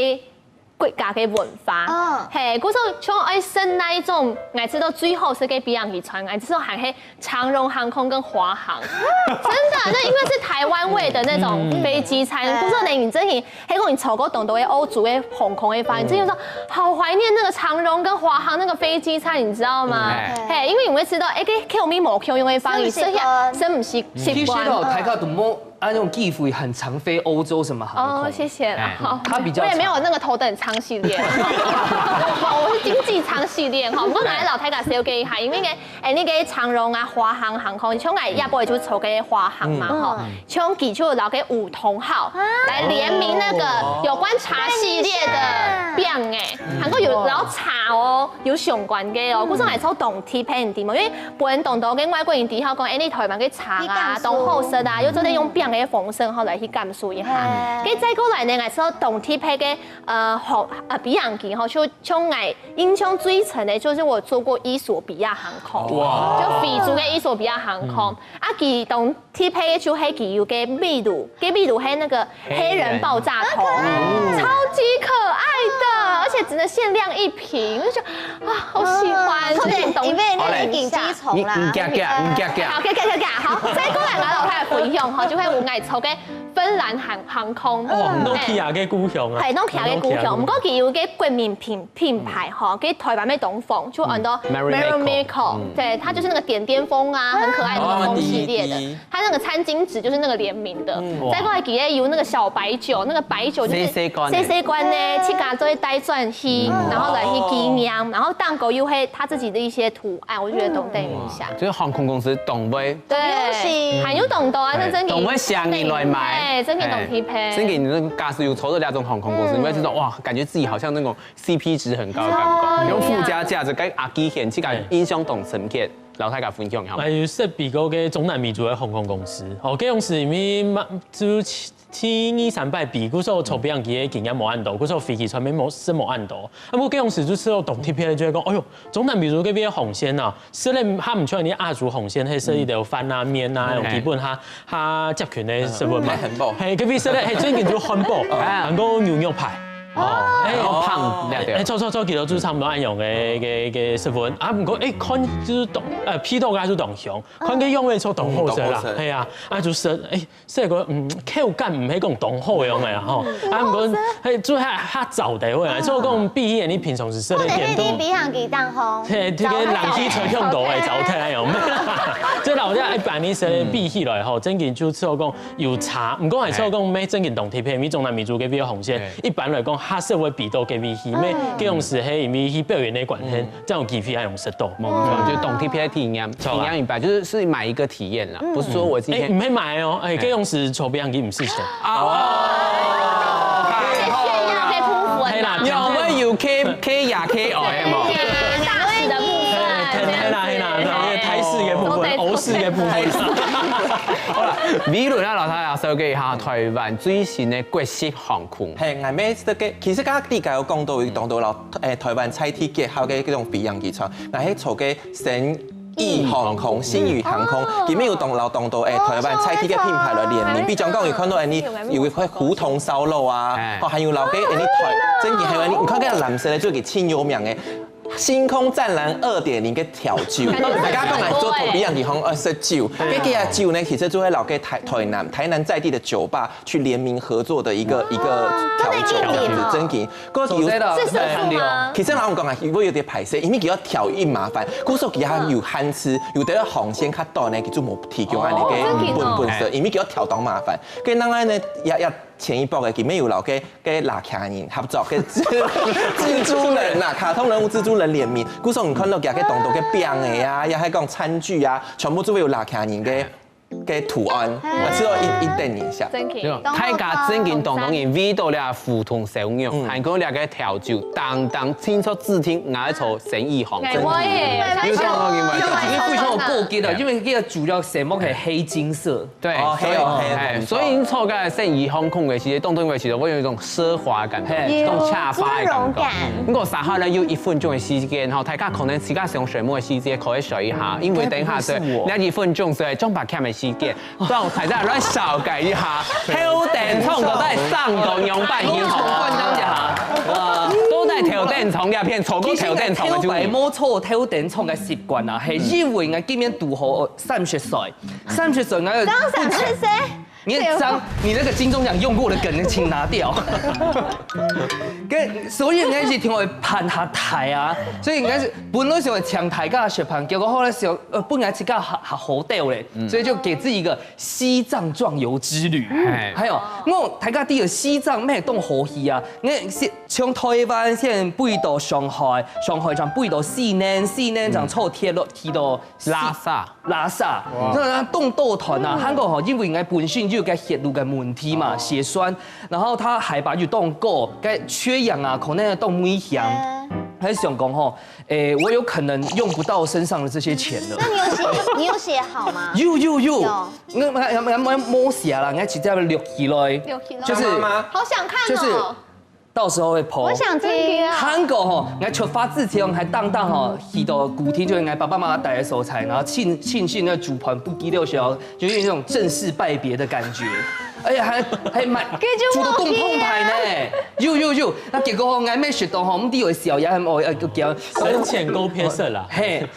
國家个文化。嗯。嘿，故所像愛選哪一種，𠊎知道最好食个飛行機餐，𠊎知道還係長榮航空跟華航。真的，那因為是台灣味的那種飛機餐，嗯。故所呢，你真的，嘿，如果你坐過當多个歐洲个航空个話，你真的說好懷念那個長榮跟華航那個飛機餐，你知道嗎？嗯。嘿，因為你會知道，哎，跟，跟我們無共樣个方式，是不是？所以啊，真不習，習慣。其實哦，大家都無 啊，那種機會很常飛歐洲什麼航空。哦，謝謝啦。哎，好。他比較常。我也沒有那個頭等艙系列。我是經濟艙系列哈。不過來老太太紹介一下，因為呢，哎，那個長榮啊，華航航空，像𠊎下背就坐个華航嘛，嗯。哈，嗯。像佢就摎个五桐號啊。來聯名那個有關茶系列的餅哎，還過有摎茶哦。 有相關个哦，嗯。故所𠊎坐當特別个地方，因為本來當多个外國人知曉講，哎，你台灣个茶啊，去感受。當好食啊，又做得用餅个方式吼來去感受一下。嗯。該再過來呢，𠊎坐當特別个，呃，好，呃，飛行機吼，就像𠊎印象最深个，就是我坐過衣索比亞航空，哇。就非洲个衣索比亞航空。嗯。 啊，佢當特別个就係佢有个秘魯，个秘魯係那個黑人爆炸頭，黑人爆炸頭。嗯。超級可愛的，而且只能限量一瓶，我就覺得，啊，好喜歡，哦，這種東西。因為那個緊急蟲啦。你，你夾夾，你夾夾。好，夾夾夾夾，好，再過來𠊎摎大家分享吼，就係𠊎坐个芬蘭航，航空。哦，哎。Nokia个故鄉啊。係，Nokia个故鄉，Nokia个故鄉。毋過佢有个國民品，品牌吼，嗯。个台灣个東風，就安到嗯，Marimekko。Marimekko，嗯。對，它就是那個點點風啊，很可愛的那個風系列的。哦，滴滴。 它那個餐巾紙就是那個聯名的。嗯。再過來，佢也有那個小白酒，那個白酒就是細細罐的。細細罐呢，自家做帶轉去，嗯。然後來去紀念，然後蛋糕又係他自己的一些圖案，我就覺得當得人惜。哇，這個航空公司當會。對，還有當多啊，哎，這真的當會想你來買。哎，真的當特別。哎，真的，你那個假使有坐著這種航空公司，嗯。你會知道，哇，感覺自己好像那種 C P值很高的感覺，哦，用附加價值，跟阿基很，這個印象當深刻，摎大家分享一下。還有設備个中南美洲个航空公司，哦，這種是因為嘛，就是去二三擺飛，故所坐飛行機个經驗無恁多，故所飛機上面無，係無恁多。啊，毋過該當時就試著當特別个，就係講，哎喲，中南美洲該片个航線啊，食个較毋像你亞洲航線，係食一兜飯啊、麵啊，用基本較，較接近个食物嘛。漢堡。係，該片食个，係，正經就漢堡，還有牛肉排。哦，哎，然後胖，對不對？哎，錯錯錯，其實就差不多恁樣个个个食物。啊，毋過哎，看就係當，呃，味道還係當香，看个樣味就當好食啦，係啊，啊，就係哎。 所以講，嗯，口感毋係講當好樣个吼。啊，毋過，嘿，主要較燥个話，所以講比起你平常時食个便當，比行機當好。嘿，這个冷氣吹向到个燥忒樣，這老家一般你食比起來吼，正經就只有講有差，毋過還是有講咩正經當特別，因為中南美洲个比較紅線，一般來講，較少會比到个比起，咩个用時係因為去表演个關係，正有機會還用食到。就當特別个體驗，體驗一擺，就是是買一個體驗啦，不是說我今天哎，毋係買哦，哎，个用時坐飛行機 事情。哦，可以部分，嘿啦，有没有 K K 呀 K O M？大使的部分，嘿啦嘿啦，然后台式的部分，欧式的部分。好了，美倫啊，老師啊，紹介一下台灣最新的國際航空。嘿，𠊎们這个其實剛剛第一個有講到，有講到老誒台灣在地結合个這種飛行機場，𠊎係坐个星 宇航空、星宇航空，佢面有當老當多誒台灣在地个品牌來聯名，比如講有看到誒你有一塊胡同燒肉啊，哦，還有老个誒你台，真个還有你，你看該藍色个就佢盡有名誒。星空湛藍二點零个調酒，大家講來做同一樣地方二十九，這个酒呢，其實就會老个台台南台南在地的酒吧去聯名合作的一個一個調酒，真个。 个有是舒服嗎？其實老實講啊，會有點歹勢，因為佢愛調已麻煩，故所佢還有限制，有的航線較短呢，佢就無提供恁樣个本本色，因為佢愛調當麻煩。跟另外呢，也也前一步个，佢面有老个个拉卡人合作个蜘蛛人呐，卡通人物蜘蛛人聯名，故所你看到佢个當多个餅个啊，也還講餐具啊，全部就會有拉卡人个 个圖案，啊，只有一一等一下。真可以。大家真个當當因為到了普通小肉，還講了个調酒，當當清楚指定，愛坐生意行。哎，我也有這樣的嗎？因為非常有過激的，因為這個主要色目係黑金色。對，哦，所以黑哦黑哦哎所以你坐个生意航空个時節，當當因為其實我有一種奢華感覺，嘿一種奢華的感覺。尊榮感如果稍後呢有一分鐘的時間吼，大家可能自家想睡目的時間可以睡一下，因為等一下對，不是我那一分鐘所以中八 cam 的時間。 讓大家來紹介一下，頭等艙到底生到仰般形吼？一下，到底頭等艙這片，坐過頭等艙个就頭擺無坐頭等艙个習慣啊，係因為𠊎今年堵好三十歲，三十歲𠊎剛三十歲，你張你那個金鐘獎用過的梗，請拿掉。跟所以人家一直聽我盤下台啊，所以應該是本來想要搶台價的學盤，結果後來想，呃，本來自家好好掉嘞，所以就給自己一個西藏壯遊之旅。哎還有，我大家知道西藏咩當好去啊，你先從台灣先飛到上海，上海再飛到西寧，西寧再坐鐵路去到拉薩。拉薩，那當多團啊，韓國吼，因為𠊎本身就有个血路个問題嘛，血栓，然後它海拔又當高，該缺氧啊，可能當危險，還想講吼，誒，我有可能用不到身上的這些錢了。那你有寫，你有寫好嗎？有有有，有那那那那摸血啦，你看直接流起來，流起來就是妈妈好想看就是哦，到時候會 po。我想聽。韓國吼，𠊎出發之前還當當吼，去到古亭，就是𠊎爸爸媽媽戴个所在，然後慶慶幸那主團不低六小，就是那種正式拜別的感覺，而且還還蠻這就主動動碰牌呢，有有有，那結果吼，𠊎沒食到吼，我們有小牙還哦要叫，深淺勾偏色啦。嘿，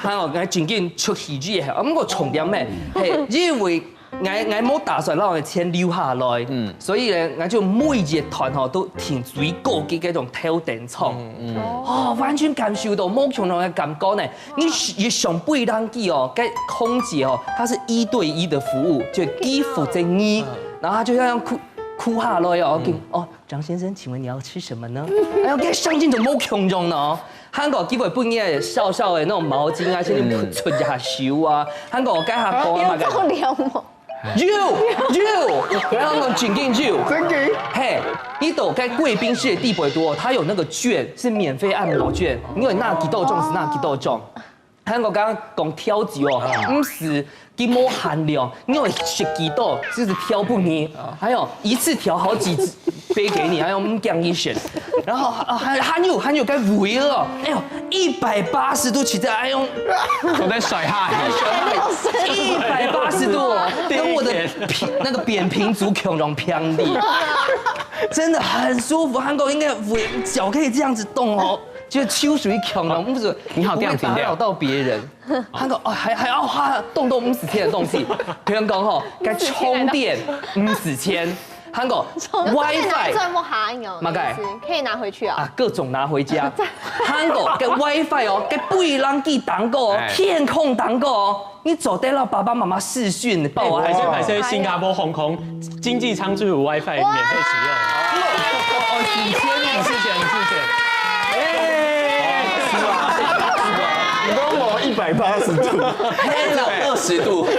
還有𠊎緊緊出去之後，啊，毋過重點咩？嘿，因為 𠊎𠊎無打算讓𠊎錢留下來，嗯，所以呢，𠊎就每一團吼都訂最高級个該種頭等艙，嗯嗯，哦，完全感受到無共樣个感覺呢。你一上飛行機哦，該空姐哦，她是一對一的服務，就一負責二，然後她就要哭哭下來哦，給哦，張先生，請問你要吃什麼呢？哎呦，該上進都無共樣呢哦。韓國機會不應該笑笑的那種毛巾啊，先去出一下手啊。韓國該下講啊嘛，有這種流氓。 有有，然後呢，緊緊有，真的？嘿，你懂該貴賓室的地位多，它有那個券，是免費按摩券，你有拿幾多種是拿幾多種。韓國剛剛講調酒哦，毋係佢無限量，你有食幾多，就是調分你，還有一次調好幾杯給你，還有毋驚你選。然後啊，還還有還有該味哦，哎呦，一百八十度起在，哎呦，都在甩哈。一百八十度哦，跟我的平那個扁平足恐龍平地，真的很舒服。韓國應該我腳可以這樣子動哦，就秋水恐龍不是，你好這樣停掉不會打擾到別人。韓國哦，還還哦，哈，動都毋使錢的東西，比如講吼，該充電毋使錢，韓國從這裡拿 WiFi 出來摸哈，有嘛該意思，可以拿回去啊。啊，各種拿回家。韓國个WiFi哦，个背囊機當高哦哎，天空當高哦，你做得讓爸爸媽媽視訊抱啊。還是還是新加坡、香港經濟艙就有WiFi免費使用。哦，以前你試一下，你試一下。你都摸一百八十度，黑了二十度，哎，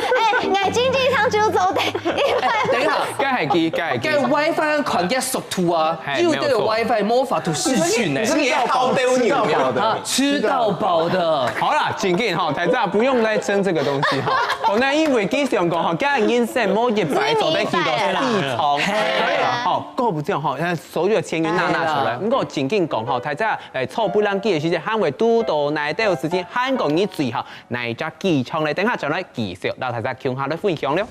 我經濟艙就做得，因為等一下，該係佢，該係該佢。 WiFi 款个速度啊，嘿又都有沒有錯 WiFi，無法度視訊呢。你是要好丢牛啊，吃到饱的。好啦，正經吼，大家不用再爭這個東西哈。好，那因為佢想講吼，今日人生無一擺做得去到機場，嘿好，夠不這樣吼，那所有的錢就拿拿出來。不過正經講吼，大家來坐飛機个時間，還會堵到哪兜時間，韓國人最好哪一隻機場咧？等下轉來繼續，讓大家共下來分享了。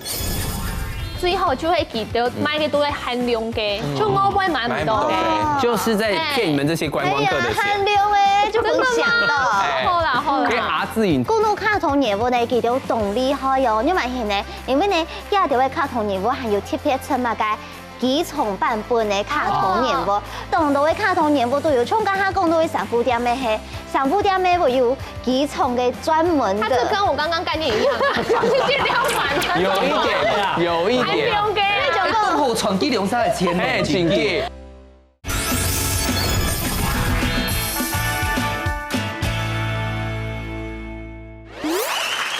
最好就係佢兜買个都係限量个，就外背買毋到个。就是在騙你們這些觀光客的錢。限量哎，就分享哎到。好啦好啦，給阿志穎講到卡通人物呢，佢兜當厲害哦，因為係呢，因為呢，這兜个卡通人物還有特別出麼个機場版本个卡通人物，當多个卡通人物都有，像剛剛講到个衫褲店个係，衫褲店个會有機場个專門个。它就跟我刚刚概念一样啊，就是尽量玩啊。有一點，有一點。还不用给。刚好传给龙山的钱呢，哎，請繼。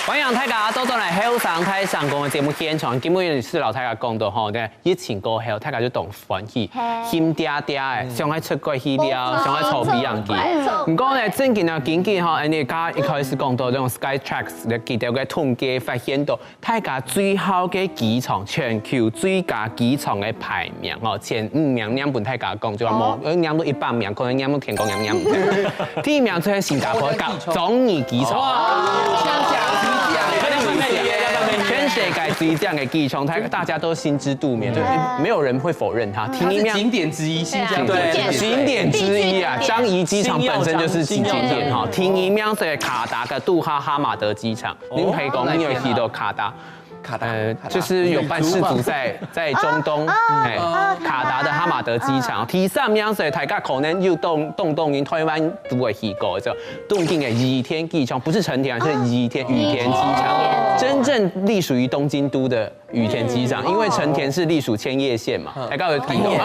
歡迎大家倒轉來後生大聲公个節目現場。今日係老大家講到吼，這疫情過後，大家就當歡喜，嘿心嗲嗲个，想愛出國去尞，哦想愛坐飛行機。哦毋過呢，正經啊，緊緊吼，恁呢，剛一開始講到這種Skytrax个佢兜个統計發現到，大家最好个機場，全球最佳機場个排名吼，前五名念分大家講，就無，呃，念到一百名，可能念到天光念念毋得。第一名就係新加坡个樟宜機場。全世界最靚个機場，大大家都心知肚明，就是沒有人會否認它。第二名它是景點之一，新加坡對景點之一啊，樟宜機場本身就是景點哈。第二名是卡達个杜哈哈馬德機場，你可以講你有去到卡達。卡達呃，就是有辦事主在在中東，哎，卡達的哈馬德機場。第三名是大家可能有東東東人台灣都會去過，就東京的羽田機場，不是成田，是羽田羽田機場，真正隸屬於東京都的羽田機場，因為成田是隸屬千葉縣嘛，大家有聽懂嗎？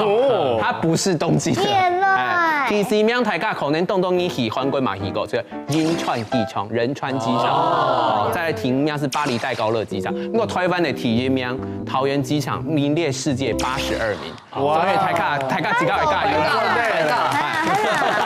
它不是東京的。天哪哎，第四名大家可能東東人喜歡過嘛去過，就仁川機場，仁川機場。哦，再來第五名是巴黎戴高樂機場。不過台灣的第一名桃園機場名列世界八十二名。所以大家大家知道一个有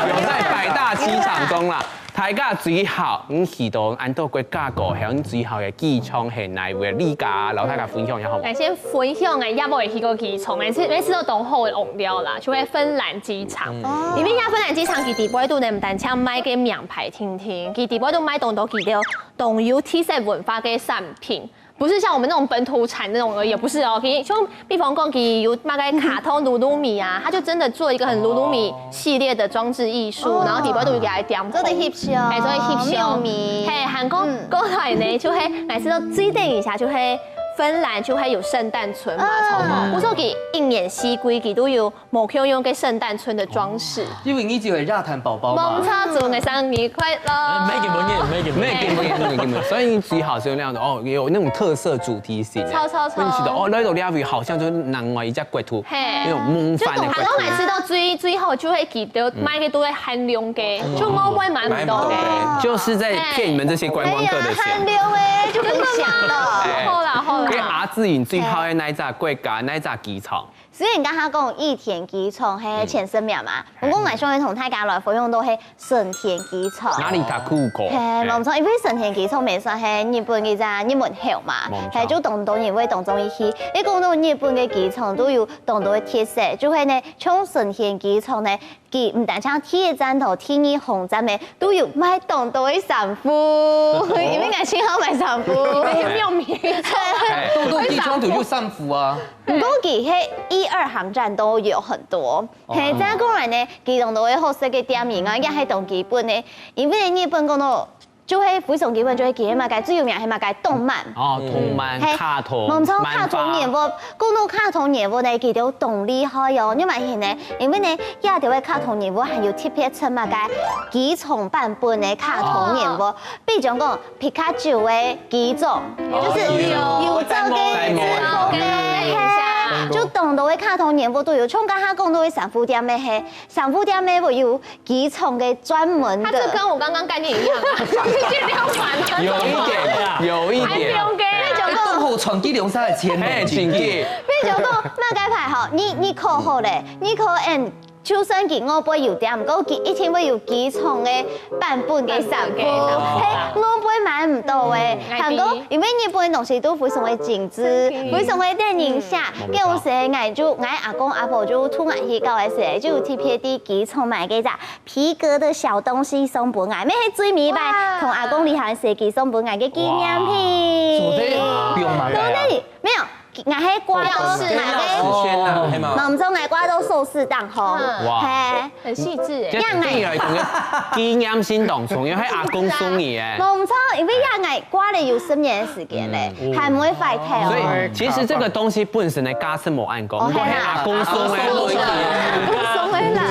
有在百大機場中啦。大家最好，你去到恁多國家過後，你最好的機場係哪一位？你家老大家分享一下好無？來先分享个，也無去過機場，每次每次都當好个王料啦，就係芬蘭機場。因為呀，芬蘭機場佢底背肚呢，毋單淨賣个名牌定定，佢底背肚賣當多佢兜當有特色文化个產品。不是像我們那種本土產那種而已，不是哦。OK，像比方講，佢有賣个卡通魯魯米啊，它就真的做一個很魯魯米系列的裝置藝術，然後底背肚有給它點紅做得翕相，哎，做得翕相。有名。嘿，還過過來呢，就係每次都最等一下，就係芬蘭就係有聖誕村嘛，從不過佢一年四季佢都有無共樣个聖誕村的裝飾。因為你就有熱毯寶寶嘛蒙。插足个生日快樂！沒給，沒給，沒給，沒有，沒有，沒有，沒有。所以你最好是有那樣的哦，有那種特色主題型的。超超超你覺得哦，來到這位好像就是另外一隻國度，嘿那種夢幻的國度就懂。還有每次到最最後就會記得買个都會限量个，就我會買不到个。就是在騙你們這些觀光客的錢。哎呀，限量哎。就分享了。好啦好啦，該阿志你最好个哪一隻國家，哪一隻機場？雖然剛剛講羽田機場係前十名嘛，不過𠊎想要同大家來分享到係成田機場。成田空港。係，無錯，因為成田機場也算係日本个一隻熱門口嘛，係，就當多人會當中意去。你講到日本个機場都有當多个特色，就係呢，像成田機場呢， 佢毋單淨第一站同第二航站呢，都有賣當多个衫褲，因為𠊎盡好買衫褲。因為廟名。東京機場都有衫褲啊。不過佢係一二航站都有很多，係，再過來呢，佢當多个好食个店名啊，也係當基本个，因為日本講到 就係非常基本，就係佢个麼个最有名係麼个動漫。哦，動漫、卡通、無錯，卡通人物，講到卡通人物呢，佢兜當厲害哦。因為麼个呢？因為呢，這兜个卡通人物還有特別出麼个機場版本个卡通人物，比如講皮卡丘个機長，就是有這個，就當多个卡通人物都有，像剛剛講到个衫褲店个係，衫褲店个會有 機場个專門的。它就跟我剛剛概念一樣啊，就是去撩船啊。有一點，有一點。還不用給啊。比如講，東河船機龍山的前面，嘿，真的。比如講，麼个牌吼，你你考好咧，你考N，就算佢外背有店，毋過佢一定會有機場个版本个衫褲，嘿，外背買毋到个。還過，因為日本个東西都非常个精緻，非常个得人惜，該有時𠊎就𠊎阿公阿婆就同𠊎去搞个時，就特別去機場買个隻 皮革的小東西送分𠊎，乜係最尾一擺同阿公旅行時佢送分𠊎个紀念品。哇，做得不用買啊。對，沒有，𠊎係掛到買个。壽司啊，係嗎？無錯，𠊎掛到壽司當好。哇。嘿。很細緻欸。這對你來講，紀念性當重要，係阿公送你欸。無錯，因為這𠊎掛了有十年个時間咧，還毋會壞忒哦。所以其實這個東西本身的價值無恁高，毋過係阿公送的。阿公送的啦。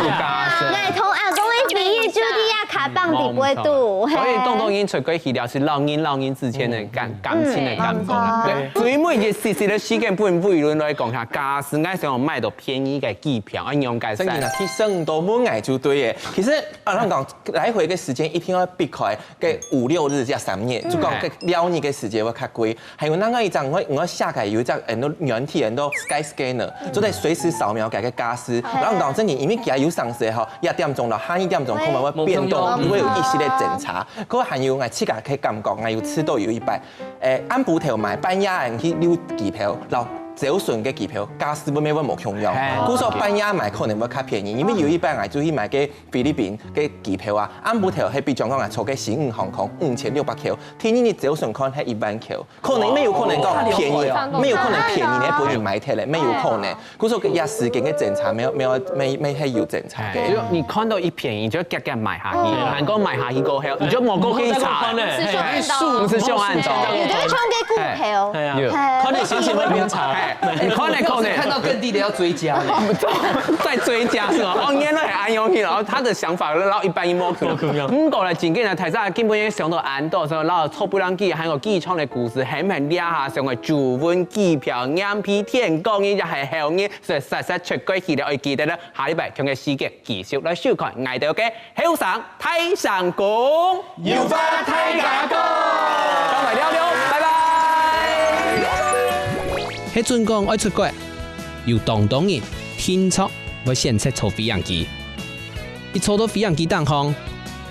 𠊎同阿公个回憶就在這卡棒底背肚，所以當多人出國去了，係老人老人之間个感感情个感動。對，最尾一个細細个時間，分偉倫來講下，假使𠊎想買到便宜个機票，愛仰結算？真的啊，提醒到問𠊎就對了。其實啊，咱講來回个時間一定要避開个五六日這三日，就講个尞日个時間會較貴。 還有另外一張，𠊎𠊎寫个有一隻很多軟體，很多Skyscanner，做得隨時掃描佢个價數。然後講真个，因為佢有上市吼，一點鐘到下一點鐘可能會變動，會有一系列檢查。可還有𠊎自家个感覺，𠊎有試到有一擺，誒，暗晡頭買，半夜人去留機票，然後朝晨个機票價數會會無共樣。故所半夜買可能會較便宜，因為有一擺𠊎就去買个菲律賓个機票啊，暗晡頭係比如講啊，坐个星宇航空五千六百塊，第二日朝晨看係一萬塊。 可能乜有可能講便宜，乜有可能便宜呢，分人買忒咧，乜有可能。故所這時間个檢查，乜有乜有乜乜係有檢查个。就你看到一便宜就遽遽買下去，還講買下去過後，你就無過去查，毋係想恁多，毋係想恁多。有的像个股票，係啊，看你心情會變差。你看咧看咧，看到更低的要追加咧。再追加是嗎？哦，原來還有去了，然後他的想法，然後一般一模可能。毋過咧，真緊來，大家根本也想到恁多，所以然後 坐飛行機還有機場个故事，係毋係這下想愛注文機票、驗票、天光日也係後日，所以實實出國去了，愛記得咧，下禮拜同个時間繼續來收看𠊎兜个後生大聲公，有話大家講，等下聊聊，拜拜。係準講愛出國，有當多人定著會選擇坐飛行機。一坐到飛行機頂項，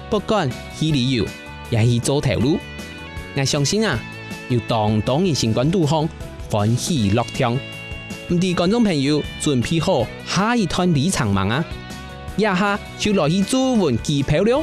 不管去旅遊， 也去做頭路。𠊎相信啊，有當多人心肝肚項歡喜樂暢。毋知觀眾朋友準備好下一段旅程吂啊？這下就來去注文機票了。